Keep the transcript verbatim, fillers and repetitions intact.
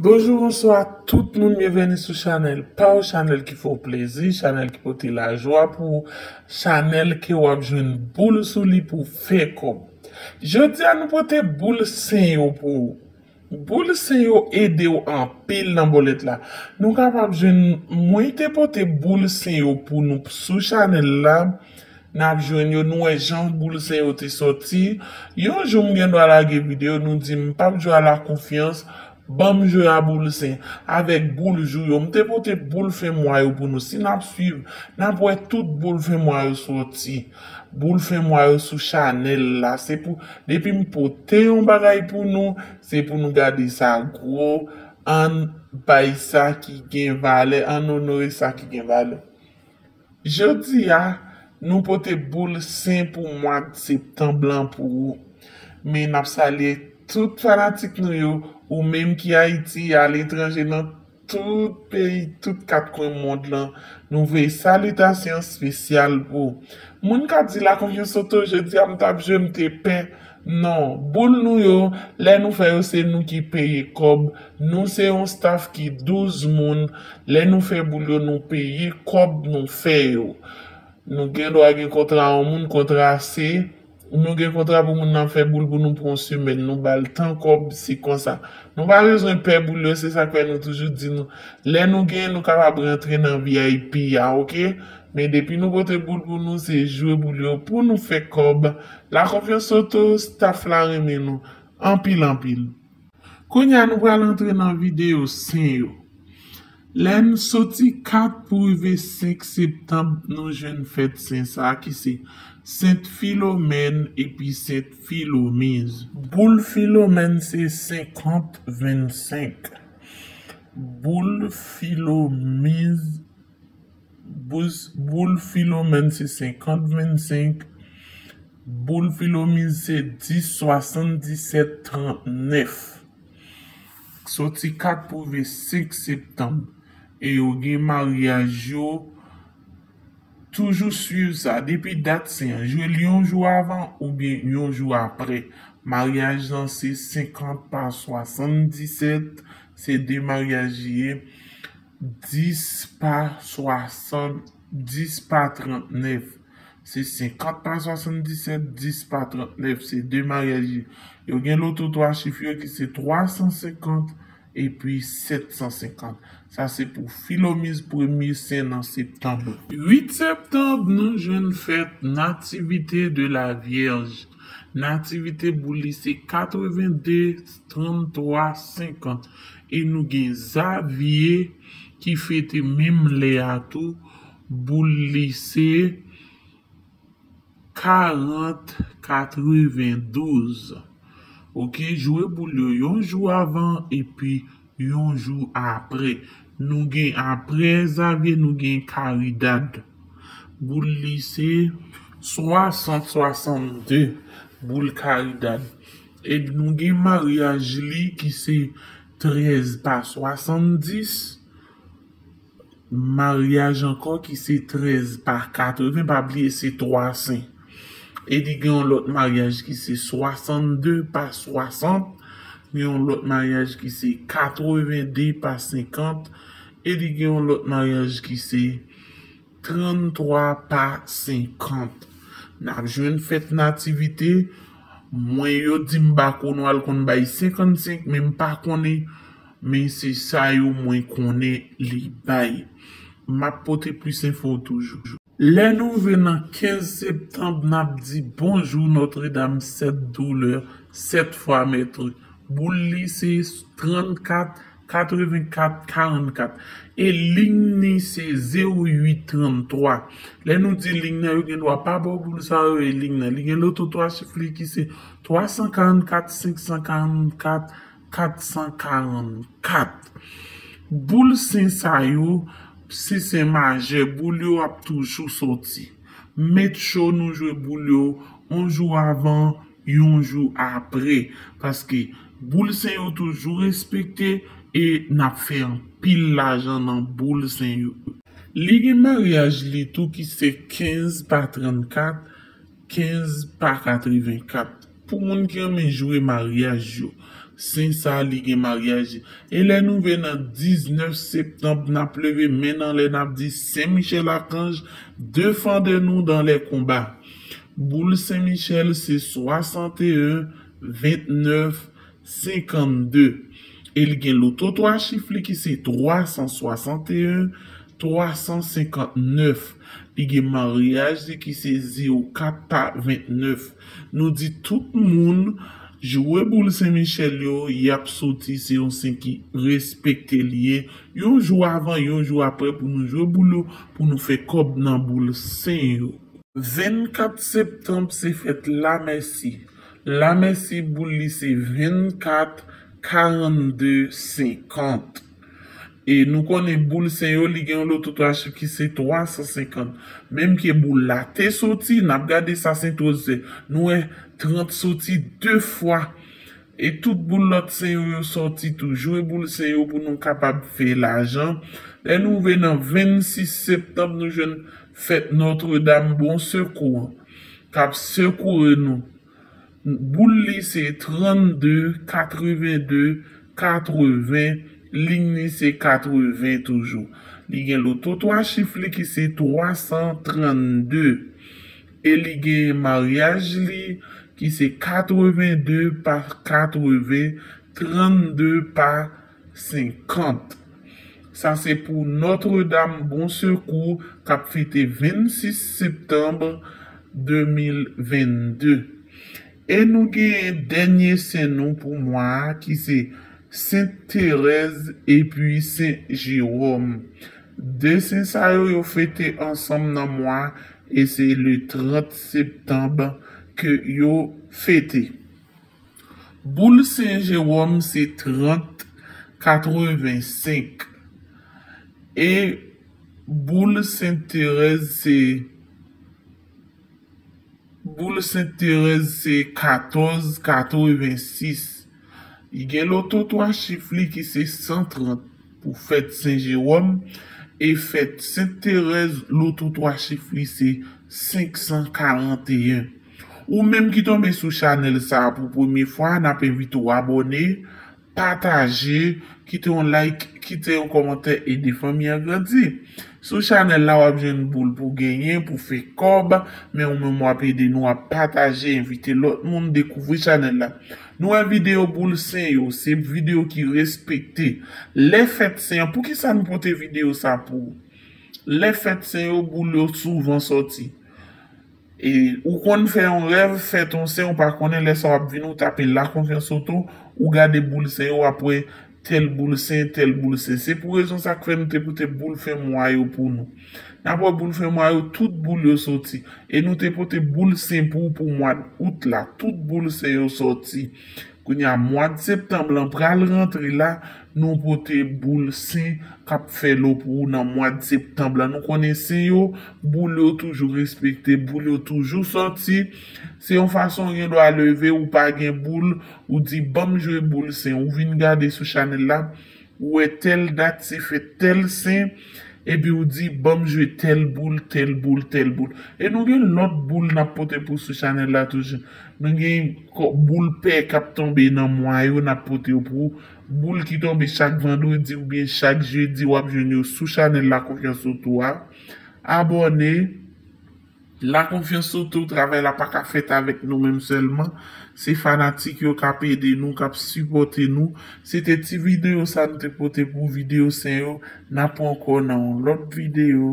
Bonjou, bonswa tout moun, byenveni sou chanèl pa w, chanèl ki fè w plezi, chanèl ki pote lajwa pou ou, chanèl ke w ap jwenn boul sou li pou w fè kòb. Jodi a nou pote boul sen yo pou ou. Boul sen yo ede w anpil nan bòlèt la. Nou kapab jwenn, mwen te pote boul sen yo pou nou sou chanèl la. N ap jwenn yo, nou wè jan boul sen yo te sòti. Yon jou m gen dwa lage videyo, nou di m p ap jwe a la konfyans, ban m jwe a boul sen. Avèk boul jou yo, m te pote boul fen mwa yo pou nou. Si n ap swiv, n ap wè tout boul fen mwa yo sòti. Boul fen mwa yo sou chanèl la. Se pou, depi m pote yon bagay pou nou, se pou nou gade sa gwo, ann bay sa ki gen valè, ann onore sa ki gen valè. Jodi a, nou pote boul sen pou mwa septanm lan pou ou. Men n ap salye tout fanatik nou yo, ou menm ki Ayiti, aletranje, nan tout peyi, tout kat kwen mond lan, nou voye salitasyon espesyal pou ou. Moun k ap di Lakonfyans Oto, jodi a m t ap jwe, m te pè. Non, boul nou yo, lè nou fè yo, se nou ki peye kòb. Nou se yon staff ki douz moun. Lè nou fè boul yo, nou peye kòb nou fè yo. Nou gen dwa gen kontra yon moun, kontra se, nou gen kontra pou moun nan fè boul pou nou pou yon semèn, nou ba l tan kòb, se konsa. Nou pa bezwen pè boul yo, se sa k fè nou toujou di nou, lè nou genyen, nou kapab rantre nan V I P a, oke? Men depi nou pote boul pou nou, se jwe boul yo pou nou fè kòb. Lakonfyans Oto, staff la renmen nou anpil, anpil. Kounye a, nou pral antre nan videyo sen yo. Lè n soti kat pou rive senk septanm, nou jwenn fèt sen sa a ki se Sent Filomèn epi Sent Filomiz. Boul Filomèn se senkant vennsenk. Boul Filomiz, boul, boul Filomèn se senkant vennsenk. Boul Filomiz se dis swasanndisèt trannèf. Soti kat pou rive senk septanm. E yo gen maryaj yo toujou swiv sa. Depi dat sen an, jwe l yon jou avan oubyen yon jou apre. Maryaj lan se senkant pa swasanndisèt, se de maryaj li ye. Dis pa swasann, dis pa trannèf, se senkant pa swasanndisèt, dis pa trannèf, se de maryaj li ye. Yo gen loto twa chif yo ki se twa san senkant epi sèt san senkant. Sa se pou Filomiz, premye sen nan septanm. Uit septanm, nou jwenn fèt Nativité de la Vierge. Nativité boul li se katreven de, tranntwa, senkant. E nou gen Zavye ki fete menm lè a tou. Boul li se karant katrevendouz. Oke, jwe boul yo yon jou avan epi yon jou apre. Nou gen apre Zavye, nou gen Karidad. Boul li se swasant swasannde, boul Karidad. E nou gen maryaj li ki se trèz pa swasanndis. Maryaj ankò ki se trèz pa katreven, pa bliye se twa sen. E li gen yon lòt maryaj ki se swasannde pa swasant, gen yon lòt maryaj ki se katrevende pa senkant, e li gen yon lòt maryaj ki se tranntwa pa senkant. N ap jwenn fèt Nativite. Mwen, yo di m bako nou al konn bay senkannsenk, men m pa konnen, men se sa yo mwen konnen li bay. M ap pote plis enfo toujou. Lè nou rive nan kenz septanm, n ap di bonjou Nòtredam sèt doulè, sèt fwa mèt. Boul li se trannkat, katrevenkat, karannkat. E liy ni se zewo uit tranntwa. Lè nou di liy nan, yo gen dwa pa ba w boul sa yo, e liy nan. Li gen loto twa chif li ki se twa san karannkat, senk san karannkat, kat san karannkat. Boul sen sa yo, se sen majè, boul yo ap toujou sòti. Mèt cho nou jwe boul yo, yon jou avan, yon jou apre. Paske boul sen yo toujou respekte e n ap fè anpil lajan nan boul sen yo. Li gen maryaj li tou ki se kenz pa trannkat, kenz pa katrevenkat. Pou moun ki renmen jwe maryaj yo, Sen sa, li gen maryaj li. E lè nou rive nan diznèf septanm, n ap leve men n anlè, n ap di: Sen Michèl Akanj, défendez-nous dans les combats. Boul Sen Michèl se swasanteyen, ventnèf, senkannde. E li gen loto twa chif li ki se twa san swasanteyen, twa san senkantnèf. Li gen maryaj li ki se zewo kat pa ventnèf. Nou di tout moun, jwe boul Sen Michèl yo, y ap soti, se yon sen ki respekte li ye. Yon jou avan, yon jou apre pou nou jwe boul yo, pou nou fè kòb nan boul sen yo. Vennkat septanm se fèt Lamèsi. Lamèsi boul li se vennkat, karannde, senkant. E nou konnen boul sen yo, li gen yon loto twa chif ki se twa san senkant. Menm ke boul la te soti, n ap gade sa Sentwozè. Nou wè trant soti de fwa. E tout boul lòt sen yo, yo sòti tou. Jwe boul sen yo pou nou kapab fè lajan. Lè nou rive nan vennsis septanm, nou jwenn fèt Nòtredam Bon Sekou an, k ap sekoure nou. Boul li se trannde, katrevende, katreven, liy li se katreven toujou. Li gen loto twa chif li ki se twa san trannde. E li gen maryaj li ki se katrevende pa katreven, trannde pa senkant. Sa se pou Nòtredam Bon Sekou k ap fete vennsis septanm de mil vennde. E nou genyen dènye sen nou pou mwa a ki se Sent Terèz epi Sen Jewòm. De sen sa yo, yo fete ansanm nan mwa e se le trant septanm ke yo fete. Boul Sen Jewòm se trant katrevensenk. E boul Sent Terèz se boul Sent Terèz se katòz katrevensis. Li gen loto twa chif li ki se san trant pou fèt Sen Jewòm. E fèt Sent Terèz, loto twa chif li se senk san karanteyen. Ou menm ki tonbe sou chanèl sa a pou premye fwa, n ap envite w abòne, pataje, kite yon like, kite yon kòmantè, ede fanmi an grandi. Sou chanèl la, w ap jwenn boul pou genyen, pou fè kòb, men ou menm w ap ede nou, w ap pataje, envite lòt moun dekouvri chanèl la. Nou wè videyo boul sen yo, se videyo ki respekte. Lè fèt sen an, poukisa nou pote videyo sa pou ou? Lè fèt sen yo, boul yo souvan sòti. E ou konn fè yon rèv, fèt yon sen, ou pa konnen, lè sa w ap vin, ou tape La Confiance Auto, ou gade boul sen yo, w ap wè tèl boul sen, tèl boul sen. Se pou rezon sa k fè nou te pote boul fen mwa yo pou nou. N ap wè boul fen mwa yo, tout boul yo sòti. E nou te pote boul sen pou ou pou mwa out la. Tout boul sen yo sòti. Kounye a, mwa septanm lan pral rantre la, nou pote boul sen k ap fè lo pou ou nan mwa septanm lan. Nou konnen sen yo, boul yo toujou respekte, boul yo toujou sòti. Se yon fason ou gen dwa leve, ou pa gen boul, ou di, "Ban m jwe boul sen." Ou vin gade sou chanèl la, ou wè tèl dat se fèt tèl sen, epi ou di, "Ban m jwe tèl boul, tèl boul, tèl boul." E nou gen lòt boul n ap pote pou sou chanèl la toujou. Nou gen kò-, boul pè k ap tonbe nan mwa yo, n ap pote yo pou ou. Boul ki tonbe chak vandredi oubyen chak jedi, w ap jwenn yo sou chanèl La Confiance Auto a. Abòne. La Confiance Auto, travay la pa ka fèt avèk nou menm sèlman. Se fanatik yo k ap ede nou, k ap sipòte nou. Se te ti videyo sa nou te pote pou videyo sen yo. N ap wè ankò nan yon lòt videyo.